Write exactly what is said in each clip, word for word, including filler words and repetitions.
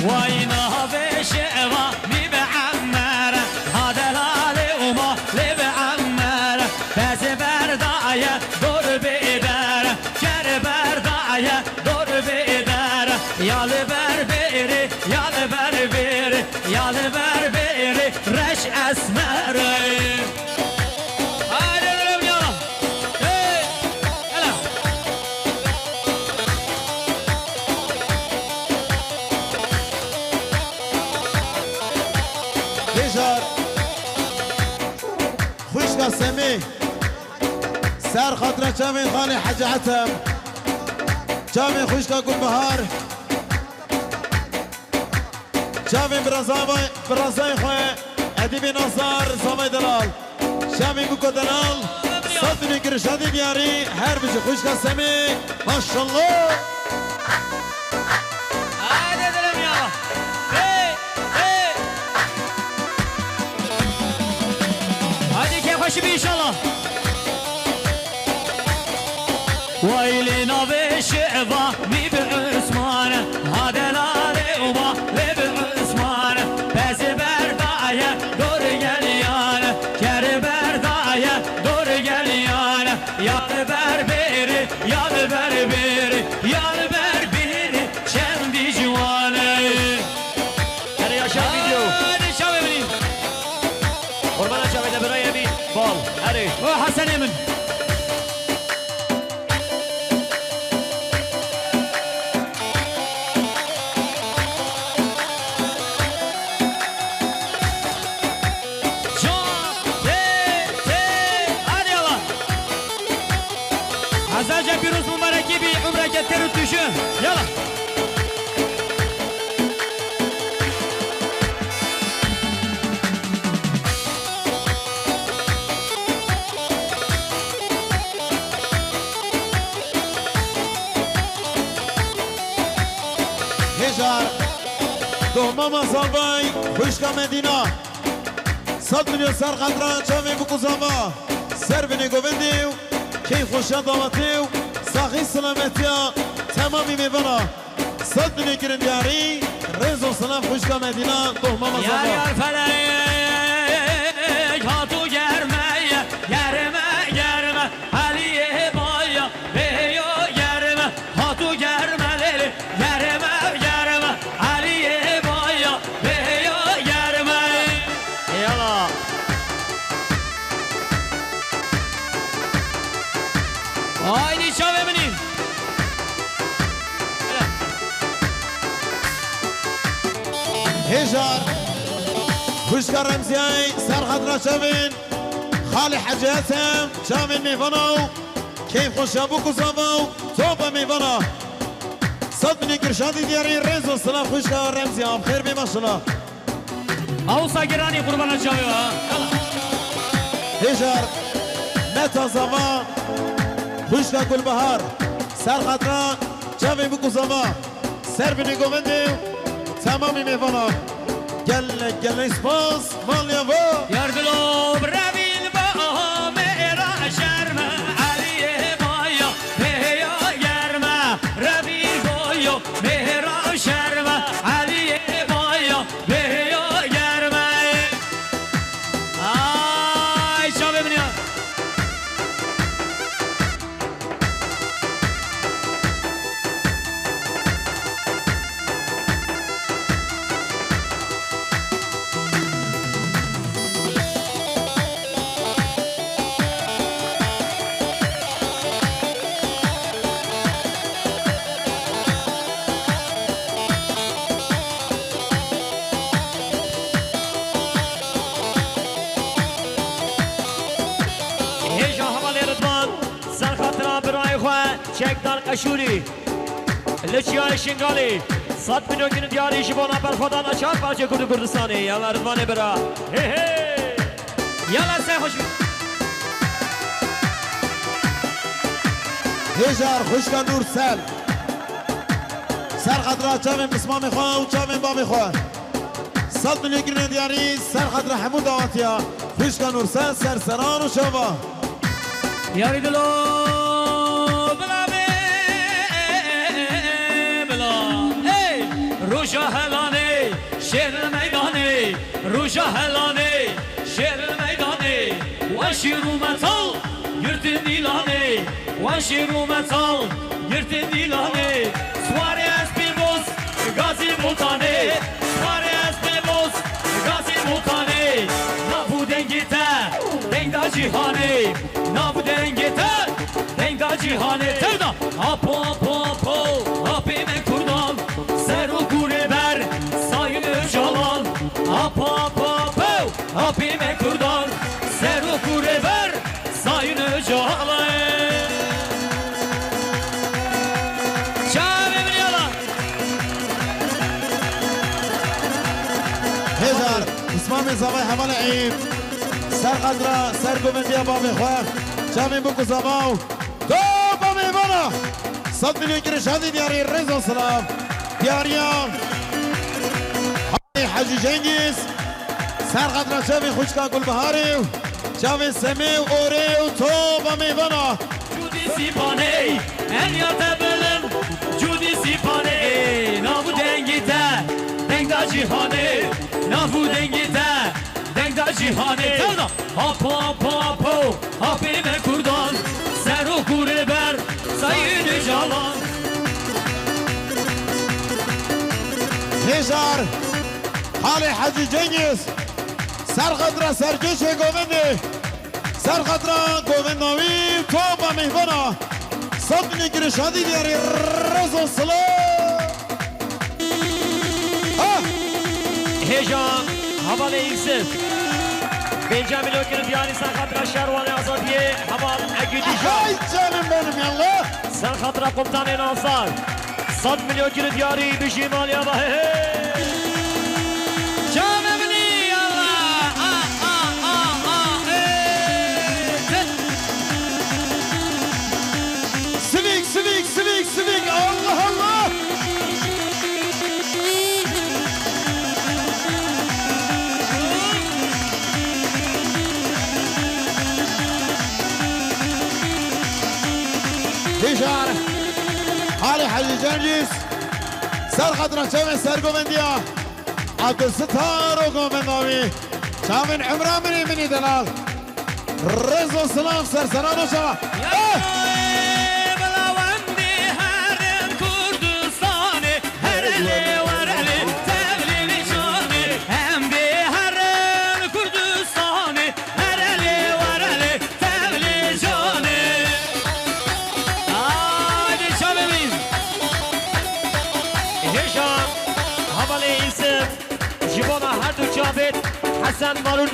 Way navê şeva mî bi Emmer, ha delalê û malê bi Emmer, pezê berdaye dor bê der, ker berdaye dor bê der, ya li ber bêrê, ya li ber bêrê, ya li ber bêrê, reş esmer. Haydi durun ya. Hey, hele. Hêjar, xwişka Semê, ser xatira çavên xalê Hecî Etem, çavên xwişka Gulbihar, çavên birazavay-, birazayê xwe, Edîbê Nazar, Zavay Delal, çavên Biko Delal, sed milyon girişatê diyarî, her bijî xwişka Semê, maşallah. Haydi dedim ya. Hey, hey. Haydi keyf hoşu bir inşallah. Way lê navê şeva mî bi Usman, ha delalê û malê bi Usman, pezê berdaye dor gel yan, ker berdaye dor gel yan, ya li ber bêrê, ya li ber bêrê, ya li ber bêrê, çendî ciwan e. Erê ya şer video. Hadi çavê min. Qurbana çavê de birayê min. Bal. Erê. O Hesenê min. Can, tê, tê, hadi yallah. Hezarca pîroz mubarekî bî, umreke ter û tûjin. Yallah. Hêjar, doh mama Zavay, xwişka Medîna. Sed milyon ser xatira çavên Biko Zava, ser binê govendê û keyf xweşiya dawetê û saxî silametiya temamî mêvana. Sed milyon kirin diyarî, rêz û silam xwişka Medîna, doh mama Zava. Yar yar felek, hatu germe, germe, germe, Aliyê baya, bêyo germe, hatu germe lêlê, germe, germe, Aliyê baya, bêyo germe. Yala. Haydi çavê min î. Hêjar. Xwişka Remziyayê ser xatira çavên xalê Hecî Hetem, çavên mêvana û keyfxweşa Bûk û Zava û topa mêvana. Sed milyon girşatî diyarî, rêz û silav xwişka Remziya, xêr bê maşallah. Awsa giranî qurbana çavê wa. Hêjar, Meta Zava, xwişka Gulbihar, ser xatira çavê Bûk û Zava, ser binê govendê û temamî mêvana. Gelek, gelek spas, Malya va. Yar dilo, brevîn ba, mêra şerme, Aliyê baya, bêya germe, revîn boyo, mêra şerme, Aliyê baya, bêya germe. Ay, çavê min ya. Hêja hevalê Ridvan, ser xatira birayê xwe Çekdar Qeşûrî, li Çiyayê Şingalê, sed milyon kirin diyarî ji bona berxwedana çar parçe Kurd û Kurdistanê. Yala Ridvanê bira. Hê hê. Yala ser xweş. Hêjar xwişka Nûrsel. Ser xatira çavên pismamê xwe û çavên bavê xwe. Sed milyon kirin diyarî ser xatira hemû dawetiya xwişka Nûrsel ser seran û çava. Yarî dilo bila bê bila. Ey! Roja helanê Helanê, şêr meydanê, weşî rûmetal, girtin dîlanê, weşî rûmetal, girtin dîlanê. Swarê ez pê boz, gazî botanê, swarê ez pê boz, gazî botanê. Nav û dengê te, deng da cîhanê, nav û dengê te, deng da cîhanê. Tevda, apo, apo, apo, apê me kurdan, ser û kurê ber, Sayın Öcalan, apo, apo, apo. Apê me kurdan, ser û kurê ber, Sayın Öcalan. Çavê min yala. Hêjar, Îsmamê Zavay hevalê Eyüp. Ser xatira, ser govendiya bavê xwe. Çavên bûk û zavaw. Topa mêvana. Sed milyon kiriş hadî diyarî, rêz û silav. Diyariya Hecî Cengîz. Ser xatira çavê xwişka Gulbiharê û çavê Semê û Orê û topa mêvana. Cûdî Sîpanê, en ya te bilim, Cûdî Sîpanê, nav û dengê te, deng da cîhanê, nav û dengê te, deng da cîhanê. Tevna, apo, apo, apo, apê me kurdan, ser û kurê ber, Sayın Öcalan. Hêjar, Halê Hecî Cengîz, ser xatira serkêşê govendê, ser xatira govenda wî, topa mêvana, sed milyon kiriş hadî diyarî, rêz û silav. Ha! Hêja, hevalê Îsif. Pêncî milyon kiriş diyarî ser xatira şerwanê azadiyê, heval Egîdîja. Hay canım benim yallah. Ser xatira komutanê Nasar. Sed milyon kilo diyarî bijî maliya va, he, he. Çavê min î, Allah, a, a, a, a, ê, tit. Sivik, sivik, sivik, sivik, Allah, Allah. Hêjar, Halê Hecî Cengîz, ser xatira çavên sergovendiya Abdulsitar û govenda wî, çavên Umra min î, min î delal. Rêz û silav ser serana çava. Ya, eh! Bila wendî herin Kurdistanê, herelê werelê tevlî canê, em dê herin Kurdistanê. Herelê werelê tevlê canê. Haydi çavê min. Hêja, hevalê Îsif, ji bona her du çavêt Hesen Marûn,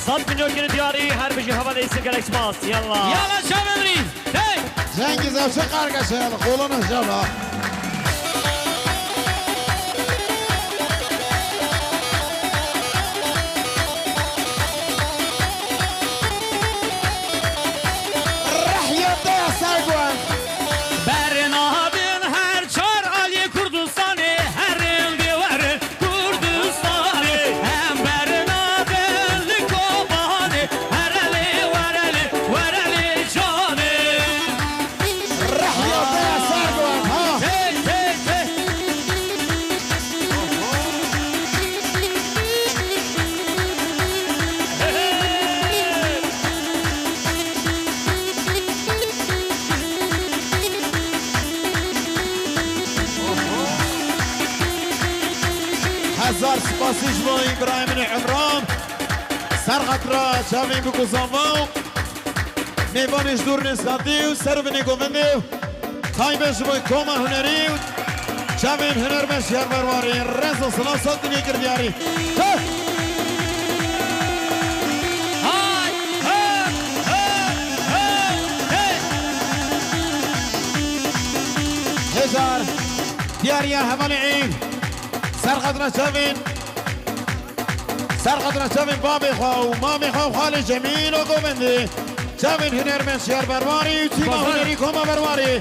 sed milyon kilo diyarî, her bijî hevalê Îsif, gelek spas. Yalla. Yalla çavê min. Hey! Cengîz ev çi karkeşe ya, li qolana jala. Rehya te ya ser guhen. Bernadin her çar aliyê Kurdistanê, herin dê werin Kurdistanê, em bernadin li Kobanê, herelê werelê, werelê canê. Rehya te ya ser guhen, ha. Tey, tey, tey. Hezar spasî ji bo Îbrahîmê Umran. Ser xatira çavên bikuzanva û mêvanê ji dûr nêzîkatî û servinê govendê û taybet ji bo koma hunerî û çavên hunermend Şiyar Berwarî, rêz û silav sed milyon kir diyarî. Hey! Hay, hey, hey, hey, hey! Hêjar, diyariya hevalê Eyüp, ser xatira çavên Ser xatira çavên babê xwe û mamê xwe û xalê Cemîl û govendê. Çavên hunermend Şiyar Berwarî û tîma Bazen. Hunerî Koma Berwarî.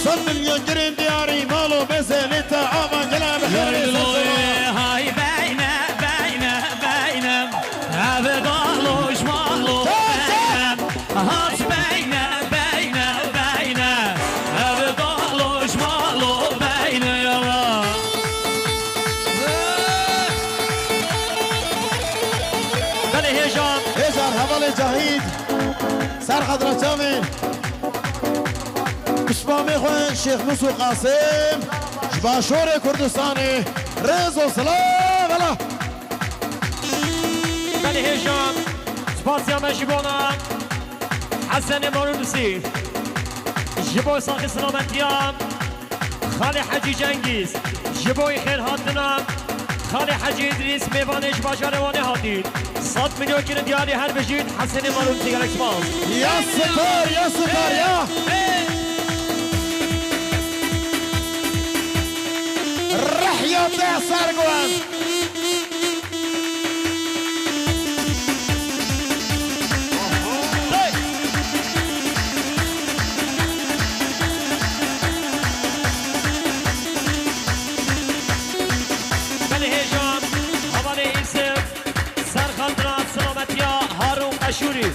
Sed milyon girên diyarî, mal û bezê lê te ava gele bi xêrê ser Yayloyê sona. Hay beyne, beyne, beyne. Ev dalo ji malo Çal, çal. Beyne. Hat beyne, beyne, beyne. Ev dalo ji malo beyne ya. Hevalê Cahîd, ser xatira çavên pişmamê xwe Şêx Musa Qasim ji başorê Kurdistanê, rêz û silav, hela. Belê hêja, spasiya me ji bona Hesenê Marûnisî, ji bo saxî silametiya Xalê Hecî Cengîz, ji bo xêrhatina Xalê Hecî Îdrîs, mêvanê ji bajarê Wanê hatî. Sed milyon kirin diyarî, her bijît, Hesenê Marûnisî, gelek spas. Ya sitar, ya sitar, ya. Rihya te ser guhend. Belê hêja, hevalê Îsif, ser xatira silametiya Harûn Qeşûrî.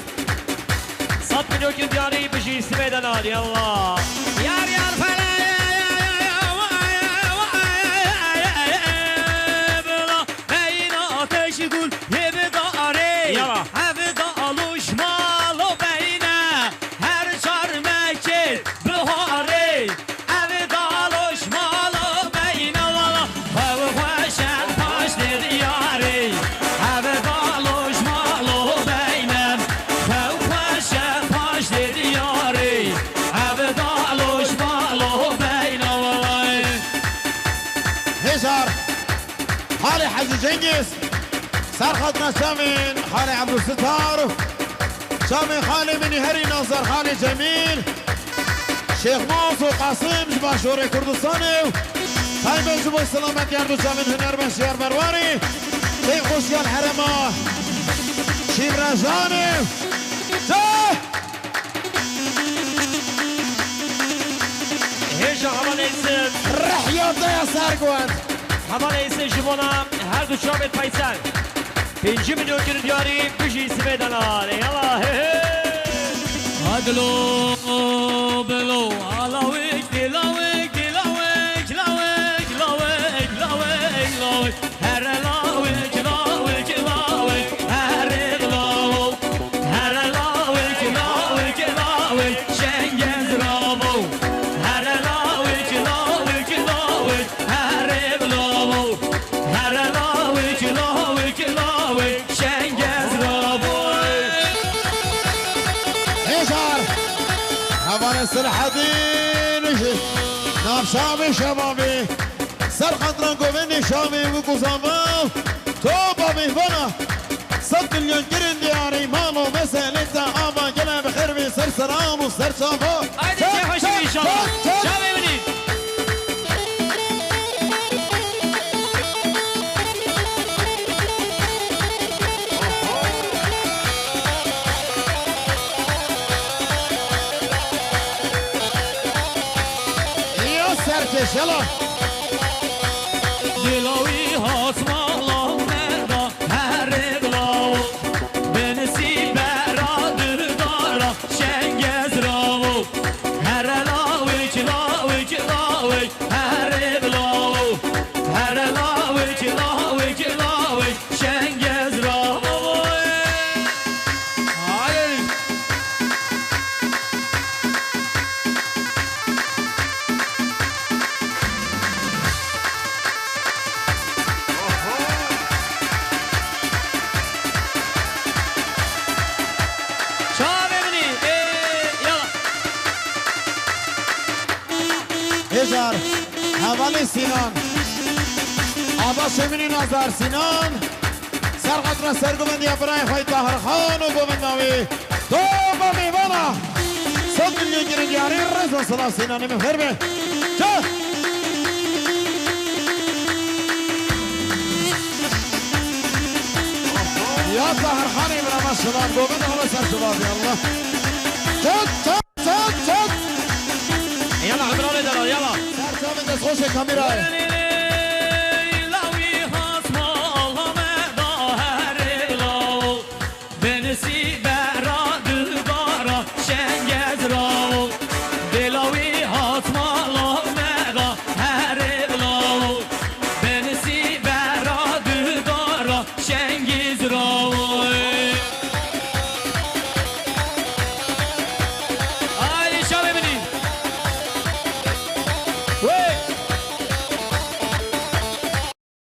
Sed milyon kirin diyarî, bijî sibê delal, yallah. Yar yar fele, beyna teşgul yê bidarê. Yala. Ev dalûş malo beyne, her çar mekê biharê. Ev dalûş malo beyne, wala. Xew xweşen paştê diyarê. Ev dalûş malo beyne, xew xweşen paştê diyarê. Ev dalûş malo beyne, wala. Hêjar. Xalê Hecî Cengiz, ser xatina çavên Xalê Ebdulsitar, çavên xalê min î herî nazar Xalê Cemîl, Şêx Mas û Qasim ji başorê Kurdistanê û taybet ji bo silametiya her du çavên hunermend Şiyar Berwarî, Şêx Xweşiyar Herema Şîvrejanê. Ceh! Hêja hevalê Îsif. Rihya te ya ser guhend. Hevalê Îsif ji bona her du çavên peyser. Pêncî milyon kirin diyarî, bijî sibê delal. Yala, he, he. Adlo, bilo, alawik, dilawik, dilawik, lawik, lawik, lawik, lawik. Here lawik, lawik, lawik, here lawo. Here lawik, lawik, lawik, şengez rawo. Here lawik, lawik, lawik, here lawo. Here lawik, lawik, lawik, şengez rawo. Hêjar, hevalê Selahedîn ji navşavê şebabê. Ser xatira govendê şavê wek û zava, topa mêvana. Sed milyon kirin diyarî, mal û meselê te ava, gele bi xêr bê ser seran û ser çava. Haydi, çek, çek, çek, inşallah. Çek, çek. Çavê min î. Ya serkêş, yala. Dilawî hasmala merda herê bilawo. Bin sîbera dildara şengez rawo. Here lawik, lawik, lawik, herê bilawo. Here lawik, lawik, lawik, şengez rawo. Hayır. Çavê min î, ê, yala. Hêjar, hevalê Sînan. Ava Şemînî Nazar Sînan. Ser xatira sergovendiya birayê xwe Tahir Xan û govenda wê. Topa mêvana. Sed milyon kirin diyarî, rêz û silav Sînanê min, xêr be. Çe! Ya Tahir Xanê min, ama şivan govenda xwe ser şivan, ya Allah. Çe, çe! Çek, çek. Yala, Emralê Delal, yala. Ser çavên destxweşê kamerayê.